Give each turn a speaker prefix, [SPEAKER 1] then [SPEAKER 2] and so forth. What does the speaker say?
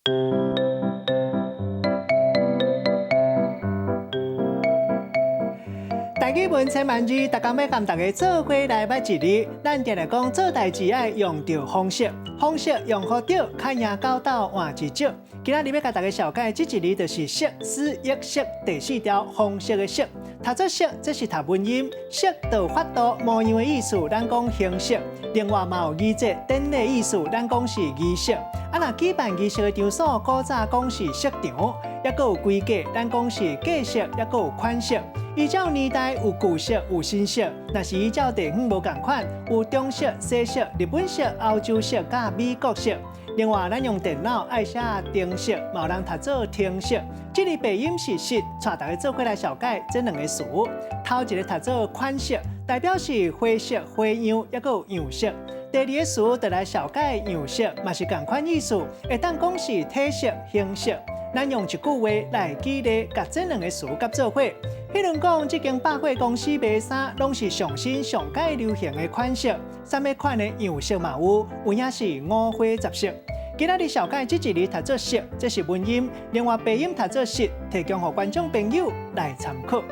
[SPEAKER 1] 台語文千萬字，逐工欲共大家做伙來捌一字。咱定定講做代誌愛用著方式，方式用予著，較贏狗鬥換一隻。今仔日欲共大家紹介這一字，就是釋思譯釋第四條方式的式。讀做式，這是讀文音，式就法度模樣的意思，咱講形式。另外嘛有儀節典禮意思，咱講是儀式。啊，若舉辦儀式的場所，古早講是式場，抑閣有規格，咱講是格式，抑閣有款式。依照年代有舊式有新式，若是依照地方無仝款，有中式、西式、日本式、歐洲式佮美國式。另外，咱用電腦愛寫程式，嘛有人讀做程式。這个白音是實，帶大家做伙來紹介這兩个詞。頭一个讀做款式，代表是花式、花樣，抑閣有樣式。第二个詞就來紹介樣式，嘛是仝款意思，會當講是體式、形式。咱用一句話來舉例，共這兩个詞夾做伙。彼如講，這間百貨公司賣衫，攏是上新上蓋流行的款式，啥物款的樣式嘛有，有影是五花雜色。今仔日紹介這一字讀做式，這是文音；另外白音讀做實，提供予觀眾朋友來參考。